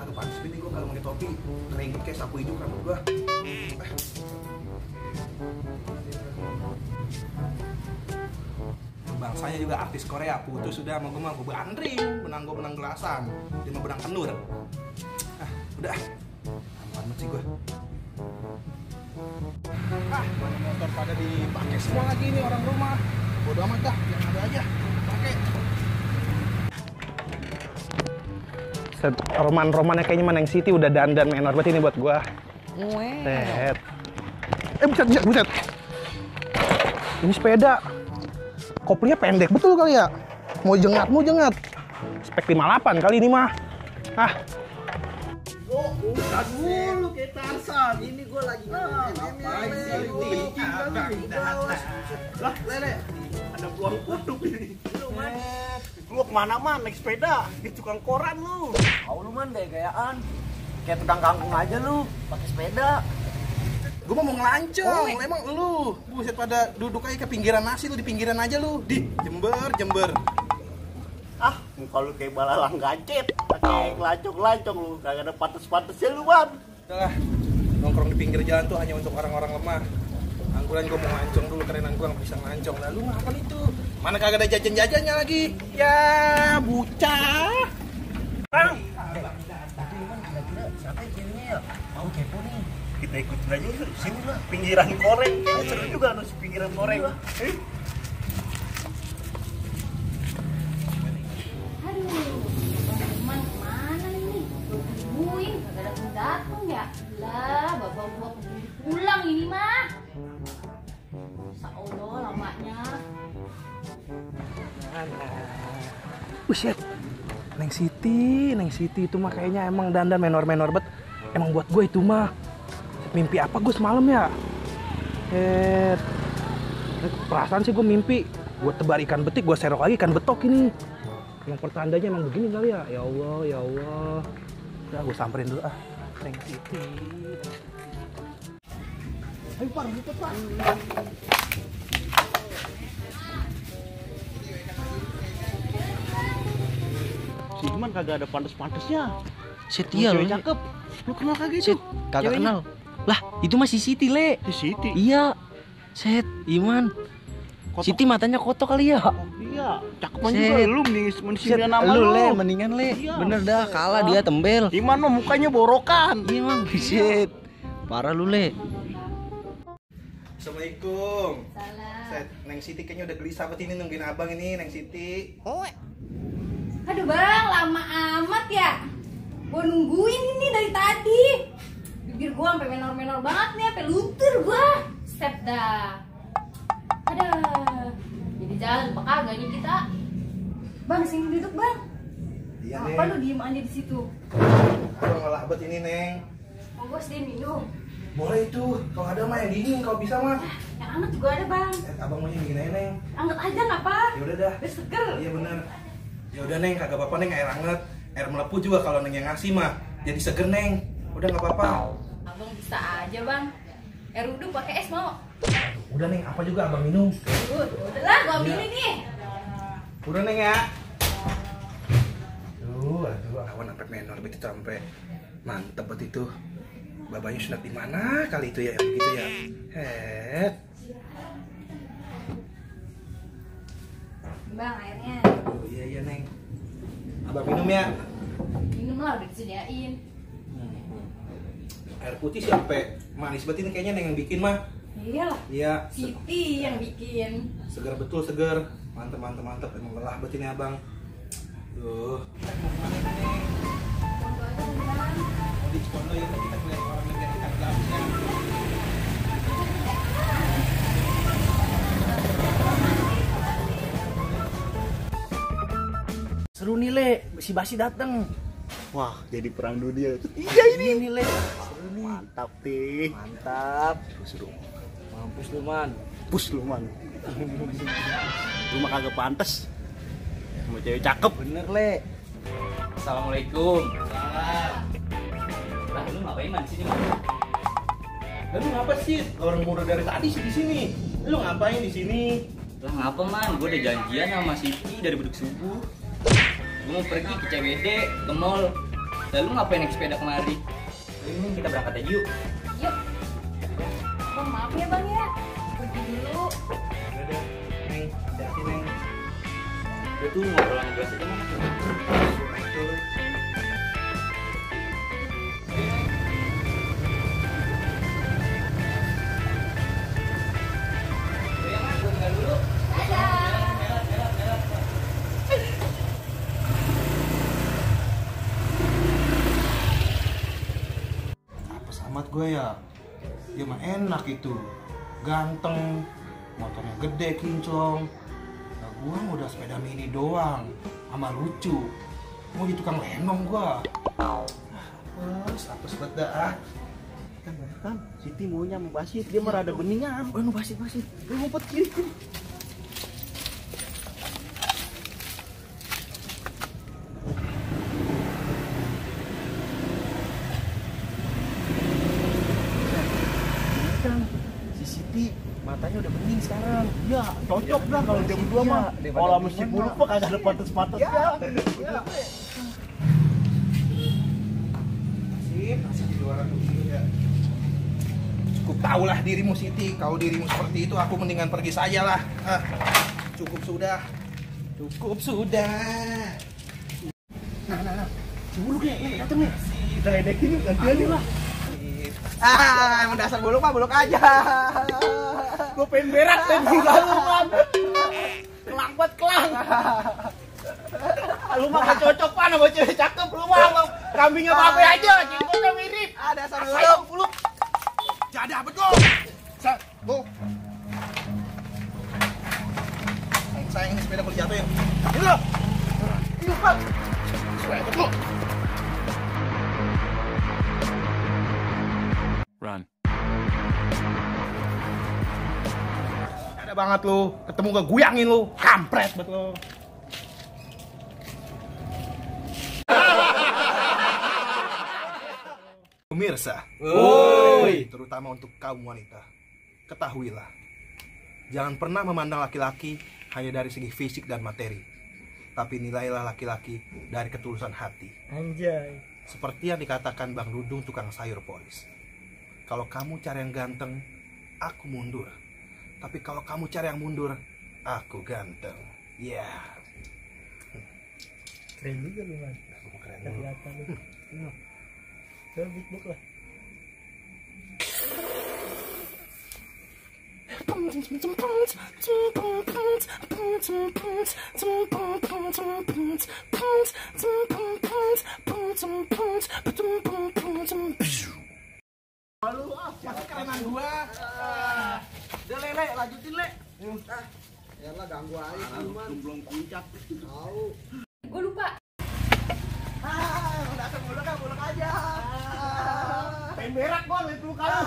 kagak pantas nih gue kalau pakai topi. Keringet kayak sapu hidung rambut gue. Bangsanya juga artis Korea, putus sudah sama gue mah gue bandring, menang gelasan, dia mah benang kenur. Udah, aman banget sih gue. Mana motor pada dipakai semua lagi nih orang rumah. Bodo amat dah, yang ada aja pakai. Roman-romannya kayaknya Maneng City udah dandan menor banget ini buat gue. Set. Buset. Ini sepeda. Koplingnya pendek betul kali ya. Mau jengat. Spek 58 kali ini mah. Bukan mulu kayak Tarzan. Ini gue lagi ngapain sih? Lah, Lele, ada buang kutub ini. Lu kemana man? Naik sepeda? Di tukang koran lu. Lu man gaya-gayaan. Kayak tukang kangkung aja lu, pakai sepeda. Gue mau ngelancong, emang lu buset pada duduk aja ke pinggiran nasi lu, di pinggiran aja lu, di Jember. Muka lu kayak balalang gacet, pakai ngelancong lu, kagak ada pantes-pantesnya lu man. Udah lah, nongkrong di pinggir jalan tuh hanya untuk orang-orang lemah. Angguran gue mau ngelancong dulu, kerenan gue gak bisa ngelancong. Lalu ngapain itu? Mana kagak ada jajan-jajannya lagi? Ya, bucah. Kira-kira siapa ceweknya ya? Mau kepo nih. Kita ikutin aja yuk, sini lah, pinggiran koreng. Kayaknya seru juga nih pinggiran koreng. Teman kemana nih? Tungguin, kagak datang ya? Lah, bapak gua keburu pulang ini mah. Insya Allah lamanya. Buset. Neng City itu mah kayaknya emang dandan menor-menor bet. Emang buat gue itu mah. Mimpi apa gue semalam ya? Perasaan sih gue mimpi. Gue tebar ikan betik, gue serok lagi ikan betok ini. Yang pertandanya emang begini kali ya? Ya Allah. Udah gue samperin dulu Neng City. Ayo Pak, gitu Pak. Si Iman kagak ada pantes-pantesnya. Setia lu. Cakep. Lu kenal kagak Set, itu? kagak Ceweknya? kenal. Lah, itu mah si Siti, Le. Si Siti. Iya. Set, Iman. Kotok. Siti matanya kotok kali ya. Iya, cakepan Set. juga lu mending nama Lu, lu. Le, mendingan Le. Iya, Bener dah, kalah dia tembel. Iman mah mukanya borokan. Iya, Mang. Set. Parah lu, Le. Assalamualaikum. Salam. Set, Neng City kayaknya udah gelisah banget ini nungguin abang ini, Neng City. Aduh bang, lama amat ya. Gua nungguin ini dari tadi. Bibir gua sampai menor-menor banget nih, sampai luntur gua. Set dah. Aduh. Jadi jalan apa kagak nih kita? Bang, sini duduk bang. Iya, Apa Neng. lu diem aja di situ? Abang ngalah bet ini, Neng. Mau gua sediain minum. Boleh itu, kalau ada mah yang dingin, kalau bisa mah. Yang anget juga ada bang. Abang mau yang dingin aja, Neng. Anget aja nggak apa? Ya udah dah. Biar seger. Iya bener. Ya udah Neng, kagak apa-apa Neng, air hangat, air melepuh juga kalau Neng yang ngasih mah. Jadi seger Neng. Udah nggak apa-apa. Abang bisa aja bang. Air uduk pakai es mau? Udah Neng, apa juga Abang minum. Udahlah, gua ambilin nih. Udah Neng ya. Aduh, awan sampai menor begitu sampai mantep banget itu. Babanya sunat di mana kali itu ya, yang begitu ya. Bang, airnya. Oh iya Neng. Abang minum ya. Minum lah, udah disediain. Air putih sih sampai manis banget ini kayaknya Neng yang bikin mah. Iyalah, Iya. Siti yang bikin. Segar betul, segar. Mantep. Emang lelah banget ini abang. Duh. Di Cipondo itu kita melihat orang negara ikan gabusnya. Seru nih, Le. Si Basi dateng. Wah, jadi perang dunia. Iya ini Le. Seru nih. Mantap nih. Mantap. Seru. Mampus lu, Man. Pus lu man. Lu mah kagak pantes. Sama cewek cakep. Bener, Le. Assalamualaikum. Lah, lu ngapain man di sini, Man? Lalu ngapa sih? Orang muda dari tadi sih di sini. Lu ngapain di sini? Lah ngapa, Man? Gue udah janjian sama Siti dari beduk subuh. Gue mau pergi ke CBD, ke mall. Lalu ngapain naik sepeda kemari? Ini kita berangkat aja yuk. Yuk. Bang, maaf ya bang ya. Pergi dulu. Udah, Neng, hati-hati Neng. Udah tuh ngobrol sama gue aja mas. Betul. Amat gue ya, dia mah enak itu, ganteng, motornya gede kinclong. Nah, gue mah udah sepeda mini doang, sama lucu. Mau jadi tukang lenong gue. Apes banget dah. Kan Siti maunya mau basit, dia mah rada beningan. Oh, mau basit. Lu ngumpet kiri. Si Siti matanya udah bening sekarang. Iya, cocok dah kalau dia berdua mah. Kalau mesti buluk mah kagak ada pantas-pantasnya. Masih di luar dulu ya. Cukup tahulah dirimu Siti. Kalau dirimu seperti itu, aku mendingan pergi saja lah. Cukup sudah. Nah. Si buluk nih, dateng nih. Ledekin gantian lah. Emang dasar buluk mah buluk aja. Gue pengen berak dan tinggal lu man. Kelang buat kelang. Lu mah gak cocok pan sama cewek cakep. Lu mah kambingnya babe aja, jenggotnya mirip. Dasar Ayo buluk. Jadi apa tuh? Tuh. Sayang ini sepeda kalau jatuh ya. Ini loh. Ini Pak. Sepeda tuh. Run. Ada banget lu. Ketemu gak guyangin lu. Kampret bet lu. Pemirsa, terutama untuk kaum wanita, ketahuilah, jangan pernah memandang laki-laki hanya dari segi fisik dan materi, tapi nilailah laki-laki dari ketulusan hati. Anjay. Seperti yang dikatakan Bang Dudung tukang sayur polis. Kalau kamu cari yang ganteng, aku mundur. Tapi kalau kamu cari yang mundur, aku ganteng. Ya. Keren juga lu man. Keren. Kelihatan lu. Udah big book lah. Malu masih kerenan gua. Udah lele, lanjutin le. Yalah ganggu aja Belum puncak. tahu. Gue lupa. Udah buluk aja. Pengen berak gua liat lu kalau.